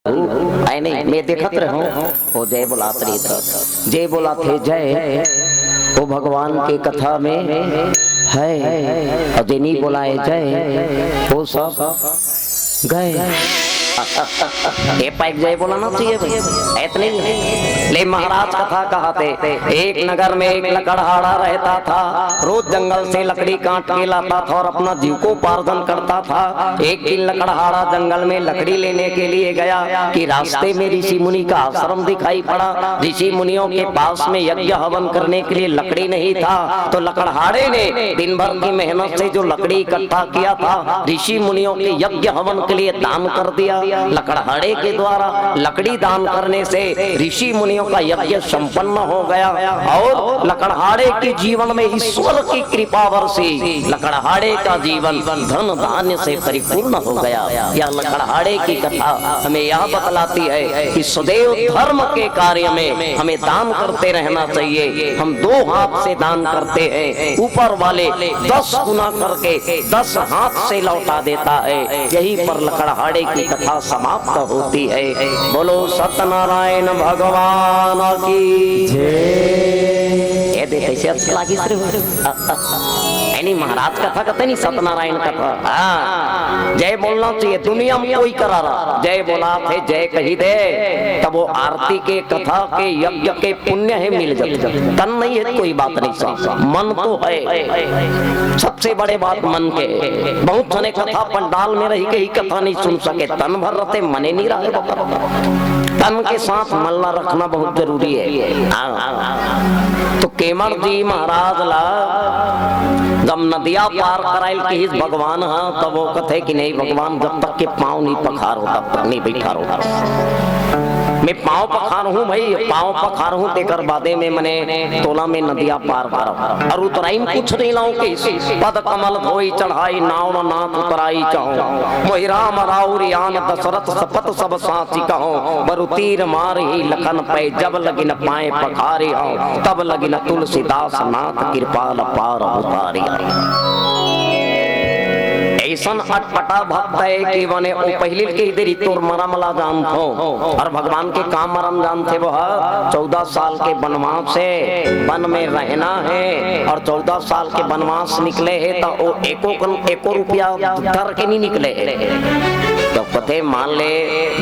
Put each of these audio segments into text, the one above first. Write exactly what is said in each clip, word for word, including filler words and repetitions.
आय नहीं, मैं देखत रहूं, वो जय बोलात रही था। जय बोलात हे जय, वो भगवान के कथा में है, और जे नहीं बोलाए जय, वो सब गए। ये पाइक जय बोलाना चाहिए भाई, ऐत नहीं है। ले महाराज कथा कहा थे, एक नगर में एक लकड़हारा रहता था। रोज जंगल से लकड़ी काट के लाता था और अपना जीविकोपार्जन करता था। एक दिन लकड़हारा जंगल में लकड़ी लेने के लिए गया कि रास्ते में ऋषि मुनि का आश्रम दिखाई पड़ा। ऋषि मुनियों के पास में यज्ञ हवन करने के लिए लकड़ी नहीं था, तो लकड़हारे ने दिन भर की मेहनत से जो लकड़ी इकट्ठा किया था, ऋषि मुनियों के यज्ञ हवन के लिए दान कर दिया। लकड़हारे के द्वारा लकड़ी दान करने से ऋषि मुनियों का यज्ञ संपन्न हो गया और लकड़हारे के जीवन में ईश्वर की कृपा बरसी। लकड़हारे का जीवन धन धान्य से परिपूर्ण हो गया। यह लकड़हारे की कथा हमें यह बतलाती है कि सदैव धर्म के कार्य में हमें दान करते रहना चाहिए। हम दो हाथ से दान करते हैं, ऊपर वाले दस गुना करके दस हाथ से लौटा देता है। यहीं पर लकड़हारे की कथा समाप्त होती है। बोलो सत्यनारायण भगवान की। जय। ये देख, कैसे अच्छा लागिस रे। यानी महाराज कथा कहते नहीं, सत्यनारायण कथा। हाँ, जय बोलना चाहिए। दुनिया में कोई करा रहा, जय बोलात हे, जय कही दे, तब वो आरती के, कथा के, यज्ञ के पुण्य हे, मिल जाते। तन नहीं है, कोई बात नहीं, साहब, मन तो है। सबसे बड़े बात मन के। बहुत जने कथा पंडाल में रही के ही कथा नहीं सुन सके, तन भर रहते, मने नहीं रहे। तन के साथ मल्ला रखना बहुत जरूरी है। हाँ। तो केमड़ जी महाराज ला जब नदिया पार कराइल किहिस भगवान ह, तब वो कथे कि नहीं भगवान, जब तक के पाँव नहीं पखारो, तब तक नहीं बैठारो। मैं पाँव पखारहूँ भाई, पाँव पखारहूँ, तेकर बादे में मने तोला में नदिया पार करब। और उतराई में कुछ नहीं लाऊं कि पद कमल धोई चढ़ाई, नाव नाथ उतराई चहूँ। मोहि राम राउर आन दशरथ सपत सब साची कहूँ। बरु तीर मारही लखन पै जब लगिन पाँय पखारी हूँ। तब लगिन तुलसीदास नाथ कृपाल पार उतारी हूँ। ऐसन अटपटा भक्त है कि मने वो पहिली कही देरी तोर मरम ला जानथो। और भगवान के का मरम जानथे, वो ह चौदह साल के वनवास हे, वन में रहना हे और चौदह साल के वनवास निकले हे त वो एको कन, एको रुपया धर के नहीं निकले हे। तो कथे मान ले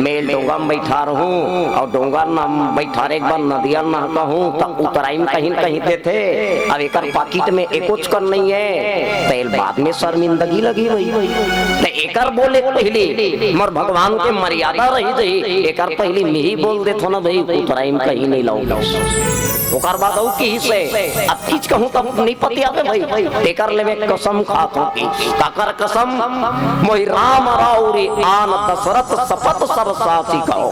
मैं डोंगा में बैठा रहूं और डोंगा न बैठारे के बाद नदिया न कहूं त उतराई में कहीं कहीं देथे। अब एकर पाकिट में एकोच कन नहीं हे, तेल बाद में शर्मिंदगी लगी भाई। त एकर बोले पहिली मोर भगवान के मर्यादा रही जही, एकर पहिली मिही बोल देथो ना भाई, उतराई में कहीं नहीं लाऊं। ओकर बाद अउ किहिसे, अतिच कहूं तब नहीं पतियावे भाई, तेकर ले मैं कसम खात हूं कि, काकर कसम, मोहि राम राउरी आन दशरथ सपत सब साची कहो।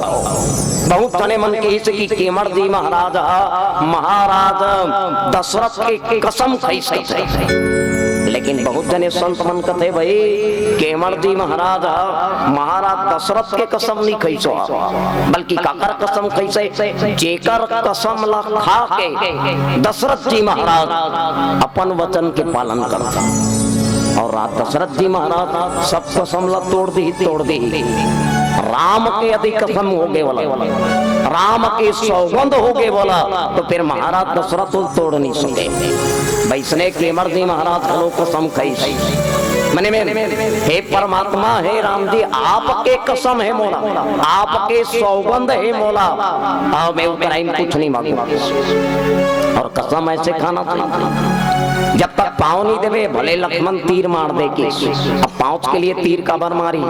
बहुत जने मन किहिसे कि केमड़ जी महाराज ह, महाराज दशरथ के कसम खइस कथे। लेकिन बहुत जने संत मन कथे भाई, केमड़ जी महाराज ह, महाराज दशरथ के कसम नहीं खइस, बल्कि काकर कसम खइसे, जेकर कसम ला खा के दशरथ जी महाराज अपन वचन के पालन करथे। और रात दशरथ जी महाराज सब कसम ला तोड़ दी, तोड़ दी। राम के यदि कसम हो गए वाला, राम के सौगंध हो गए वाला, तो फिर महाराज दशरथ वो तोड़ नहीं सके। वैसने केमड़ जी महाराज घलो कसम खइस। मने में, हे परमात्मा, हे राम जी, आपके कसम हे मोला, आपके सौगंध हे मोला, अब मैं उतराई में कुछ नहीं मांगू। और कसम ऐसे खाना चाहिए, जब तक पाँव नहीं देवे, भले लक्ष्मण तीर मार दे कि, अब पाँव के लिए तीर काबर मारी?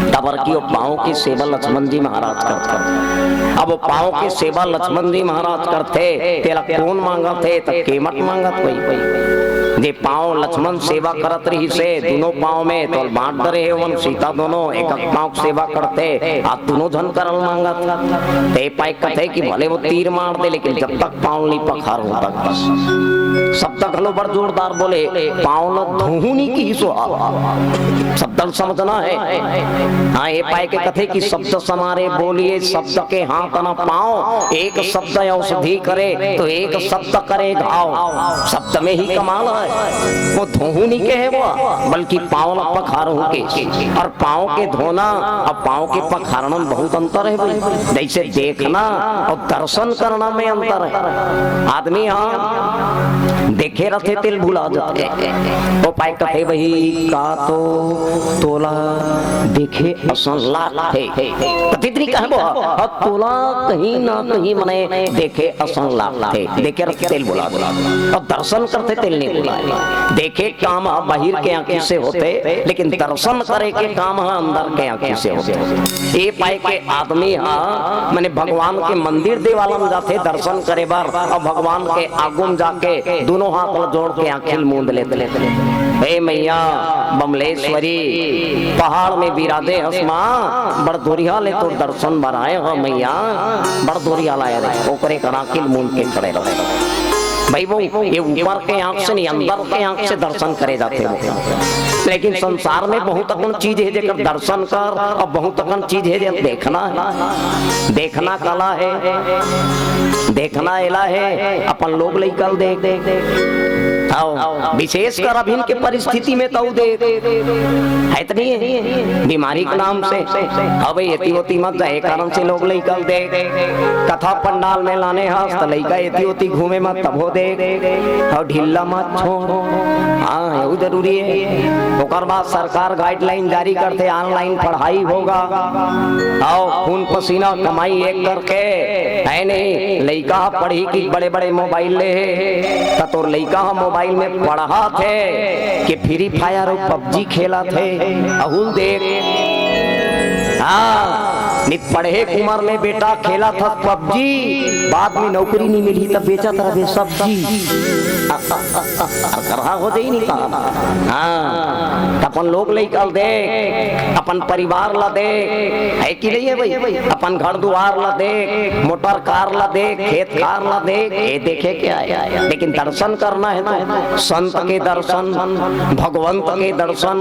काबर कि वो पाँव की सेवा लक्ष्मण जी महाराज करथे। अब वो पाँव की सेवा लक्ष्मण जी महाराज करथे, तेला कौन मांगत हे? त केमड़ मांगत हे भाई। जे पाँव लक्ष्मण सेवा करत रहिसे, दोनों पाँव में तो बांट डरे हे, ओमन सीता दोनों एक एक पाँव के सेवा करथे, आ दोनों झन करल मांगत। ते पाए कथे कि भले वो तीर मार दे, लेकिन जब तक पाँव नहीं पखारो तब तक। शब्द घलो बड़ जोरदार बोले, पाँव ल धोहू नी किहिस ओ ह। शब्द ल समझना हे। हाँ, ए पाय के कथे कि शब्द समारे बोलिए, शब्द के हाथ न पाँव, एक शब्द औषधि करे तो एक शब्द करे घाव। शब्द में ही कमाल हे। ओ धोहू नी कहे ओ ह, बल्कि पाँव ल पखारहू कहिस। अउ पाँव के धोना अउ पाँव के पखारना म बहुत अंतर हे भाई। जइसे देखना अउ दर्शन करना में अंतर हे। आदमी ह देखे रथे तेला भुला जाथे। ओ पाय कथे भाई, का तो तोला देखे असन लागथे। कथे तरी कहे ओ ह, तोला कहीं ना कहीं मने देखे असन लागथे। देखे रथे तेला भुला जाथे। अउ दर्शन करथे तेला नी भुलाय। देखे काम ह बाहिर के आँखी से होथे, लेकिन दर्शन करे के काम ह अंदर के आँखी से होथे। ए पाय के आदमी ह मने भगवान के मंदिर देवाला म जाथे दर्शन करे बर, अउ भगवान के आगू म जाके दूनों हाथ ल जोड़ के आँखी ल मूंद लेथे। हे मइया बमलेश्वरी, पहाड़ में बिराजे हस माँ, बड़ दुरिहा ले तोर दर्शन बर आए हों मइया, बड़ दुरिहा ले आए रे। ओकरे करा आँखी ल मूंद के खड़े रहो। भाई वो ये ऊपर के आँख से नहीं, अंदर के आँख से दर्शन करे जाथे वो। लेकिन संसार में बहुत अकन चीज हे जेकर दर्शन कर, अउ बहुत अकन चीज हे जे देखना हे। देखना काला हे, देखना एला हे, अपन लोग लइका ल देख। हव, विशेषकर अभिन के परिस्थिति में तउ देख। हे त नहीं हे? बीमारी के नाम से। हव भाई, एती ओती मत जा, ए कारण से लोग लइका ल देख। कथा पंडाल में लाने हस, त लइका एती ओती घूमे मत, तभो देख। अउ ढीला मत छोड़। हाँ, एहू जरूरी हे। ओकर बाद सरकार guideline जारी करथे, online पढ़ाई होगा। अउ खून पसीना कमाई एक करके, हे नहीं? लइका ह पढ़ही कि बड़े-बड़े mobile ले हे, त तोर लइका ह mobile में पढ़त हे कि Free Fire अउ PUBG खेलत हे, अहू ल देख। हाँ, नित पढ़े के उमर में बेटा खेलत हस PUBG, बाद में नौकरी नी मिलही त बेचत रहिबे सब्जी। अ, अ, अ, अ, अ, करहा हो जाही नी का? हाँ, त अपन लोग लइका ल देख, अपन परिवार ल देख, हे कि नहीं हे भाई? अपन घर दुवार ल देख, मोटर कार ल देख, खेत खार ल देख, ए देखे के आय। लेकिन दर्शन करना हे त संत के दर्शन, भगवंत के दर्शन,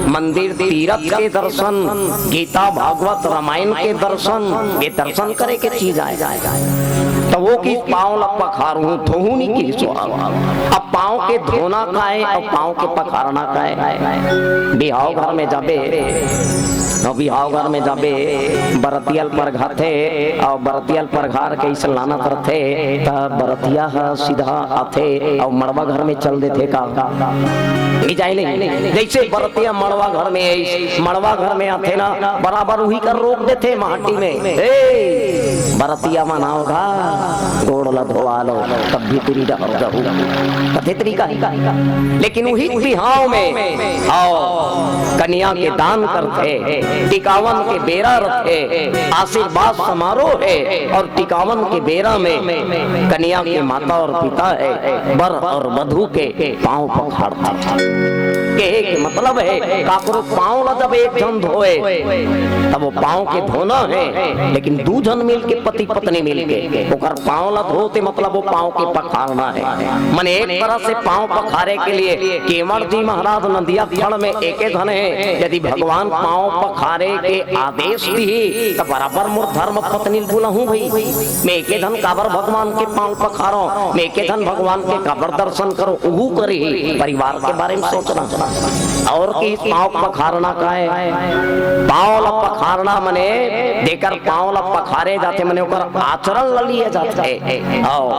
मंदिर तीरथ के दर्शन, गीता भागवत रामायण के दर्शन, ये दर्शन करे के चीज आय। त ओ किहिस पाँव ल पखारहूँ, धोहूँ नी किहिस ओ ह। अब पाँव के धोना काय अउ पाँव के पखारना काय? बिहाव घर में जाबे, अउ बिहाव घर में जाबे, बरतिया ल परघाथे, अउ बरतिया ल परघार के अइसन लानत रथे, त बरतिया ह सीधा आथे अउ मड़वा घर में चल देथे का? नी जाय नहीं। जइसे बरतिया मड़वा घर में आइस, मड़वा घर में आथे ना, बराबर उही कर रोक देथे माटी में। ए, बरतिया मन आव गा, गोड़ ल धोवा लो, तब भीतरी डहर जहू। कथे तरीका हे। लेकिन उही बिहाव में, हव, कनिया के दान करथे, टिकावन के बेरा रथे, आशीर्वाद समारोह हे अउ टिकावन के बेरा में कनिया के माता अउ पिता हे, बर अउ वधू के पाँव पखारथे। कहे के मतलब हे, काकरो पाँव ला जब एक झन धोए, तब ओ पाँव के धोना हे, लेकिन दू झन मिल के, पति पत्नी मिल के ओकर पाँव ला धोते, मतलब ओ पाँव के पखारना हे। मने एक तरह से पाँव पखारे के लिए केवड़ जी महाराज नंदिया खड़ में एके झन हे। यदि भगवान पाँव पखारे के आदेश दिही, त बराबर मोर धर्म पत्नी ल बुलाहूँ भई। मैं एके झन काबर भगवान के पाँव पखारंव, मैं एके झन भगवान के काबर दर्शन करंव, उहू करही। परिवार के बारे में सोचना। अउ किहिस पाँव पखारना काय? पाँव ला पखारना मने जेकर पाँव ला पखारे जाथे, मने ओकर आचरण ला लिए जाथे। हव,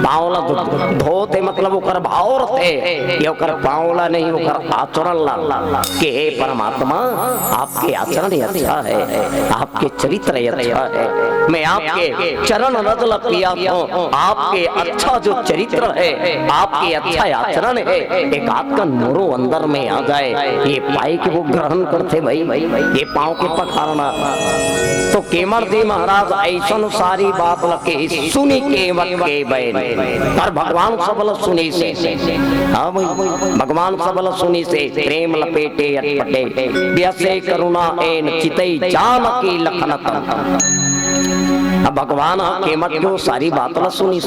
पाँव ला धो-, धोते, मतलब ओकर भाव रथे कि ओकर पाँव ला नहीं, ओकर आचरण ला, कि हे परमात्मा, आपके आचरण ही अच्छा हे, आपके चरित्र ही अच्छा हे। मैं आपके चरण रज ला पियाथंव, आपके अच्छा जो चरित्र हे, आपके अच्छा आचरण हे, एकाध कन मोरो अंदर में आ जाय, ये पाय के ओ ग्रहण करथे भई, ये पाँव के पखारना। त केवड़ जी महाराज अइसन सारी बात ला कहिस, सुनि केवट के बैन। अउ भगवान सब ला सुनिस हे। हाँ भई, भगवान सब ला सुनिस हे, प्रेम लपेटे अटपटे, बियसे करुणा एन, चितई जानकी लखन तन। भगवान ह केमट के वो सारी बात ला सुनिस।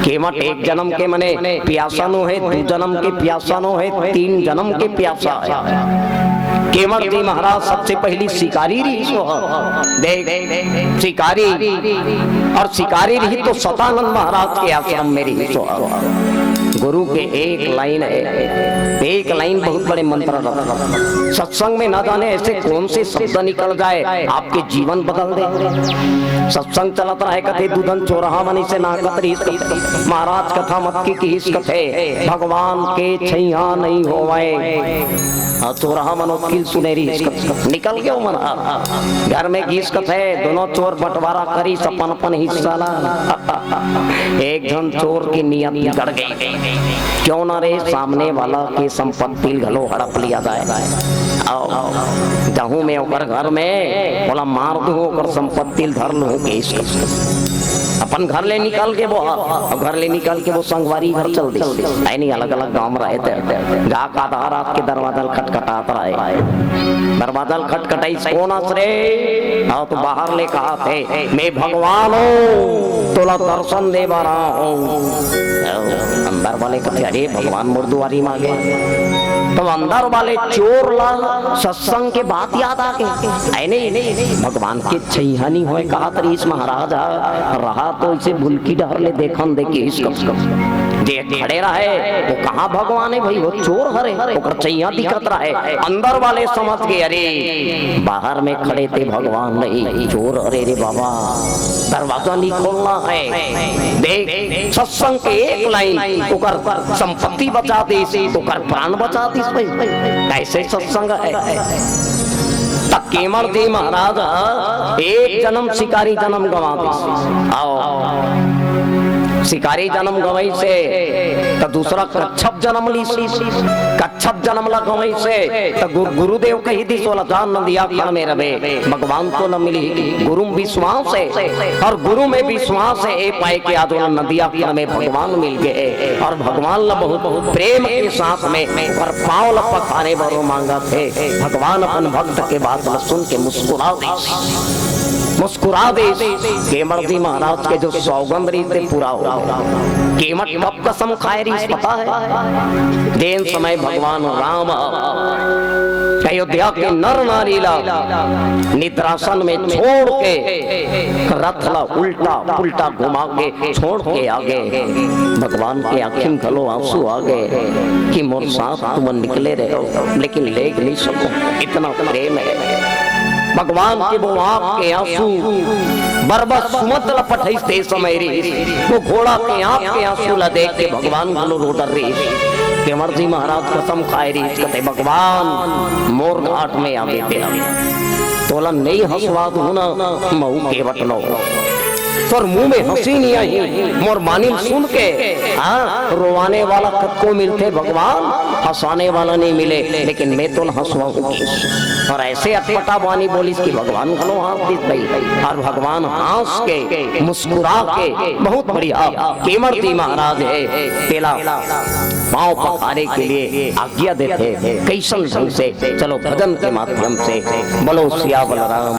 केमट एक जन्म के मने पियासा नो हे, दू जन्म के पियासा नो हे, तीन जन्म के पियासा हे। केमट जी महाराज सबसे पहली शिकारी रहिस वो ह। देख, शिकारी, और शिकारी रहिस तो सतानंद महाराज के आश्रम में रहिस वो ह। गुरु के एक लाइन हे, एक लाइन बहुत बड़े मंत्र रत्न। सत्संग में ना जाने ऐसे कौन से शब्द निकल जाए, आपके जीवन बदल दे। सत्संग चलत रहे, कथे दू झन चोरहा मन अइसे नाहकत रहिस, कथे महाराज कथा मत की किहिस, कथे भगवान के छैया नहीं होवय। हाँ, चोरहा मन ओतकी ल सुने रहिस, कथे निकल गे ओमन ह। घर में गिस, कथे दोनों चोर बंटवारा करिस अपन अपन हिस्सा ला। एक झन चोर के नियत बिगड़ गई। क्यों ना रे, सामने वाला के संपत्ति ल घलो हड़प लिया जाए। अउ जाहूं मैं ओकर घर में, ओला मार दूं, ओकर संपत्ति ल धर लूं, केस कर। अपन घर ले निकल के वो, अउ घर ले निकल के वो संगवारी घर चल दिस। ऐ नहीं, अलग-अलग गांव में रहे थे। जाके आधा रात के दरवाजा ल खटखटात रहे। दरवाजा ल खटखटाइस, "कोन अस रे?" अउ तो बाहर ले कहत हे, "मैं भगवान हूं, तोला दर्शन दे बर आए हूं।" अंदर वाले कथे, "अरे, भगवान मोर दुआरी म आगे।" तो अंदर वाले चोर ला सत्संग के बात याद आ गे। ऐ नहीं, भगवान के छैया नहीं होय कहत रहिस महाराज ह, रहा तो अइसे भुलकी डहर ले देखन दे किहिस कम से कम। जे खड़े रहे, वो कहाँ भगवान हे भई, वो चोर हरे, ओकर छैया दिखत रहे। अंदर वाले समझ गे, अरे, बाहर में खड़े ते भगवान नहीं, चोर हरे रे बाबा, दरवाजा नहीं खोलना हे। देख, सत्संग के एक लाइन ओकर संपत्ति बचा दिस, ओकर प्राण बचा दिस भई। ऐसे सत्संग हे। त केमट जी महाराज ह एक जन्म शिकारी जन्म गंवा दिस। अउ शिकारी जन्म गंवइस त दूसरा कच्छप जन्म लिस। कच्छप जन्म ला गंवइस त गुर-, गुरुदेव कहि दिस, "ओला जा नदिया खन में रबे, भगवान तोला मिलही।" गुरु में विश्वास हे, अउ गुरु में विश्वास हे, ए पाय के आज ओला नदिया खन में भगवान मिल गे हे, अउ भगवान ला बहुत, बहुत प्रेम के साथ में ओकर पाँव ला पखारे बर वो मांगत हे। भगवान अपन भक्त के बात ला सुन के मुस्कुरा दिस, मुस्कुरा दिस। केमट जी महाराज के जो सौगंध रहिस ते पूरा हो गे। केमट कब कसम खाय रहिस पता हे? जेन समय भगवान राम अयोध्या के नर नारी ला निद्रासन में छोड़ के, रथ ला उल्टा पुल्टा घुमा के छोड़ के आगे, भगवान के आँखी म घलो आंसू आ गे कि मोर साथ तुमन निकले रहेव, लेकिन लेग नहीं सको, इतना प्रेम हे। भगवान के वो आँख के आंसू बर बस सुमंत ला पठइस ते समय रहिस, वो घोड़ा के आँख के आंसू ला देख के भगवान घलो रो डर रहिस। केमट जी महाराज कसम खाय रहिस, कथे, "भगवान, मोर घाट में आगे ते, तोला नहीं हंसवा दूं ना, महूं केवट नो।" तोर मुंह में हंसी नहीं आही, मोर बानी ल सुन के, हाँ, रोवाने वाला कतको मिलथे भगवान, हंसाने वाला नहीं मिले, लेकिन मैं तोला हंसवाहूं। अउ ऐसे अटपटा बानी बोलिस कि भगवान घलो हंस दिस भई, अउ भगवान हंस के, मुस्कुरा के, बहुत बढ़िया, केमट जी महाराज हे, तेला पाँव पखारे के लिए आज्ञा देथे, कइसन ढंग से, चलो भजन के माध्यम से, बोलो सियावर राम